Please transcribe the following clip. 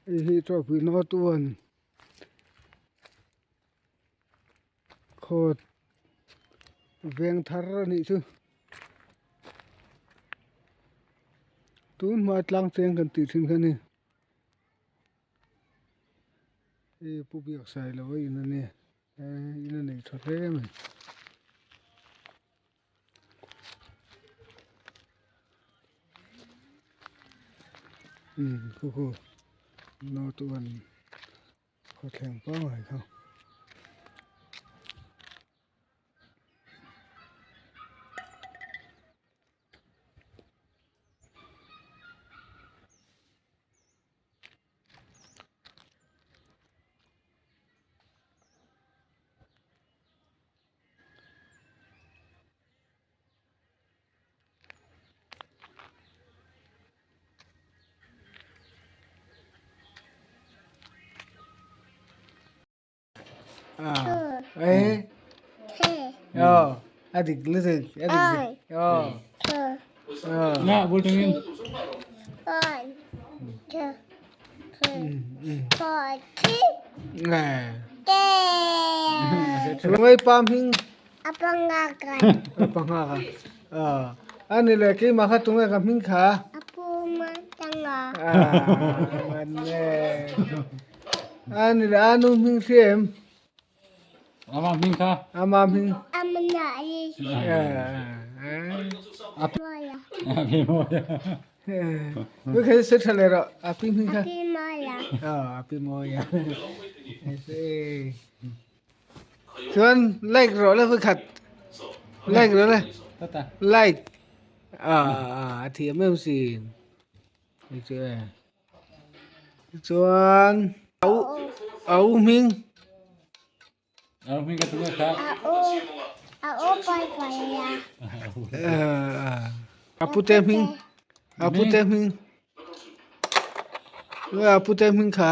Hei hi tawpui nawt uan khawt veng thar a nih chu tun hma tlang cheng kan tih thin kha a ni hei pu biak sailo a in a nia in a nei tha hle mai. Khu khu note one khawthleng pangngai kha. A dik lutuk a dik aw Na bul tangin. Lungai pa hming a panga ka a ni le keimah kha tunge ka hming kha a ni le a nu hming hria em Ama hming kha ama hming Kha se tha le rawh a pi hming kha a pi mawi a chuan like rawh le vawikhat like rawh le like a a thiam em sin chuan a u hming A u hming ka tunge kha a pute hming a pute hming a pute hming kha.